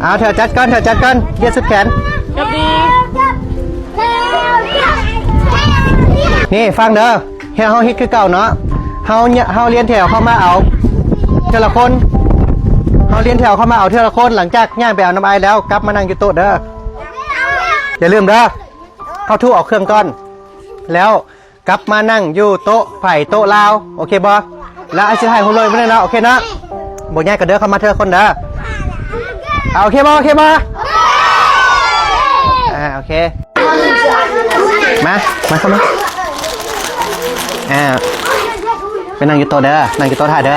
ເອົາ ແຖວຈັດກ່ອນ ແຖວຈັດກ່ອນ ວຽດສຸດແຂນ ຈັບດີ. ນີ້ຟັງເດີ ເຮົາເຮັດຄືເກົ່າເນາະ ເຮົາ ເຮົາລຽນແຖວເຂົ້າມາເອົາເທື່ອລະຄົນ ເຮົາລຽນແຖວເຂົ້າມາເອົາເທື່ອລະຄົນ ຫຼັງຈາກຍ່າງໄປເອົານ້ຳອ້າຍແລ້ວ ກັບມານັ່ງຢູ່ໂຕະເດີ. ຢ່າລືມເດີ ເຮົາຖືເອົາເຄື່ອງກ່ອນ ແລ້ວ ກັບມານັ່ງຢູ່ໂຕະໃຜໂຕະລາວ ໂອເຄບໍ່? ແລ້ວອ້າຍຊິຖ່າຍຮູບເລີຍມື້ນີ້ເນາະ ໂອເຄເນາະ? ບໍ່ຍາກກໍເດີ ເຂົ້າມາເທື່ອຄົນເດີ. ອ່າ ໂອເຄບໍ່? ໂອເຄບໍ່? ອ່າ ໂອເຄ ມາ ມາເຂົ້າມາ ອ່າ ໄປນັ່ງຢູ່ໂຕະເດີ ນັ່ງຢູ່ໂຕະຖ້າເດີ.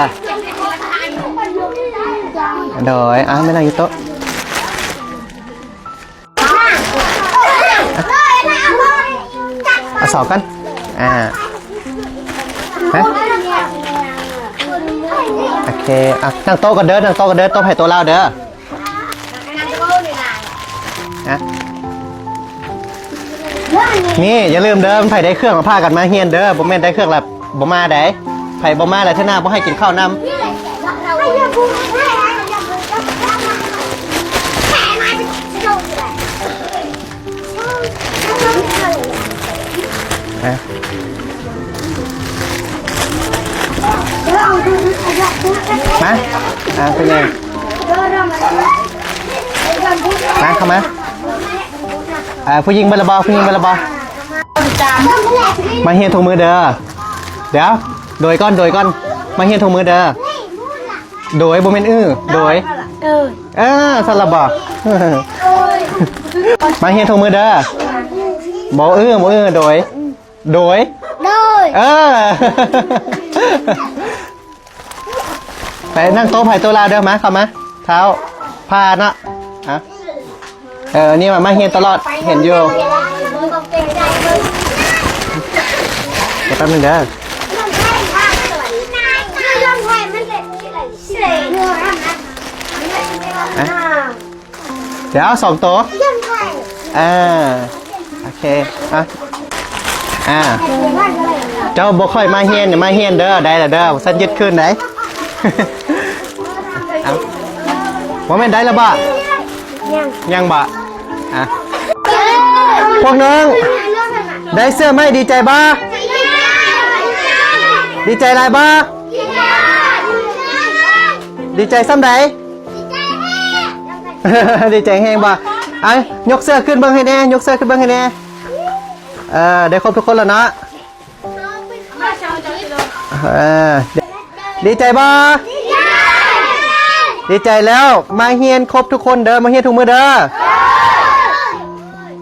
ໂດຍ ອ່າ ໄປນັ່ງຢູ່ໂຕະ ເອົາສອບກັນ ອ່າ ຮະ ໂອເຄ ອ່ະ ນັ່ງໂຕະກັນເດີ ນັ່ງໂຕະກັນເດີ ໂຕະໃຜໂຕະລາວເດີ ອ່ະ ນີ້ຢ່າລືມເດີ ໃຜໄດ້ເຄື່ອງລະພາກັນມາຮຽນເດີ ບໍ່ແມ່ນໄດ້ເຄື່ອງລະ ບໍ່ມາໃດ໋ ໃຜບໍ່ມາແລ້ວເທື່ອໜ້າບໍ່ໃຫ້ກິນເຂົ້ານຳ. ມາ ອ່າ ເປັນຫຍັງ ມາ ເຂົ້າມາ. ອ່າ ຜູ້ຍິງເບິດລະບໍ່? ຜູ້ຍິງເບິດລະບໍ່? ມາຮຽນທຸກມື້ເດີ. ດຽວ ໂດຍກ່ອນ ໂດຍກ່ອນ ມາຮຽນທຸກມື້ເດີ. ໂດຍ ບໍ່ແມ່ນ ອື ໂດຍ ເອີ ເອີ ຊັ້ນລະບໍ່? ມາຮຽນທຸກມື້ເດີ. ບໍ່ ອື ບໍ່ ອື ໂດຍ ໂດຍ ໂດຍ ເອີ. ໄປນັ່ງໂຕະໃຜໂຕະລາວເດີ ມາ ເຂົ້າມາ ທ້າວ ພາເນາະ ອ່ະ ເອີ ນີ້ມາ ມາຮຽນຕະຫຼອດ ເຫັນຢູ່ ດຽວແປັບໜຶ່ງເດີ ອ່ະ ດຽວ ສອງໂຕ ອ່າ ໂອເຄ ອ່ະ ອ່າ ເຈົ້າບໍ່ຄ່ອຍມາຮຽນ ຢ່າມາຮຽນເດີ ໄດ້ລະເດີ ສັນຍຶດຄືນໄດ໋. ເອົ້າ ບໍ່ແມ່ນໄດ້ລະບໍ່? ຍັງ ຍັງບໍ່? ອ່ະ ພວກນ້ອງ ໄດ້ເສື້ອໃໝ່ ດີໃຈບໍ່? ດີໃຈຫຼາຍບໍ່? ດີໃຈສ່ຳໃດ? ດີໃຈແຮງບໍ່? ອ່ະ ຍົກເສື້ອຂຶ້ນເບິ່ງໃຫ້ແດ່ ຍົກເສື້ອຂຶ້ນເບິ່ງໃຫ້ແດ່. ເອີ ໄດ້ຄົບທຸກຄົນແລ້ວເນາະ. ເອີ ດີໃຈບໍ່? ດີໃຈແລ້ວ ມາຮຽນຄົບທຸກຄົນເດີ ມາຮຽນທຸກມື້ເດີ.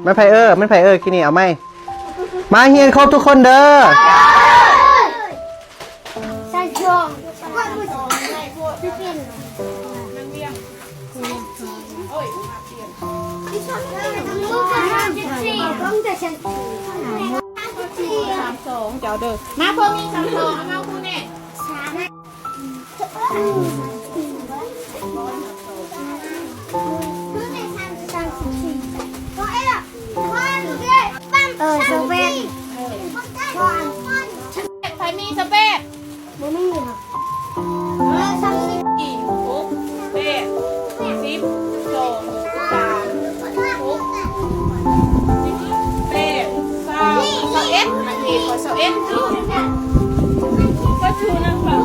ແມ່ນໃຜເອີ ແມ່ນໃຜເອີ ກີ້ນີ້ ເອົາໃໝ່ ມາຮຽນຄົບທຸກຄົນເດີ. ສາມສອງ ເຈົ້າເດີ ມາເບິ່ງນີ້ ສາມສອງ ເອົາມາຄູແນ່. ເອີ ໂຊເຟດ ໃຜມີສະເປດ? ບໍ່ມີຫຍັງ ເອີ ສາມສິບ ສີ່ ຫົກ ແປດ ສິບ ສອງ ສາມ ຫົກ ສິບແປດ ຊາວ ຊາວເອັດ ອັນນີ້ກໍຊາວເອັດ ເອົາ ກໍຖືນຳເຂົາ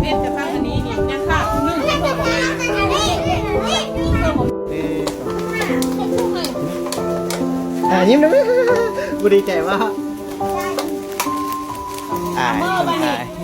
ເອັດກະຟັງອັນນີ້ນີ້ ຍັງຂາດຜູ້ໜຶ່ງ ອ່າ ຍິ້ມນຳ ບໍ່ດີໃຈບໍ່? ອາຍ ອາຍ.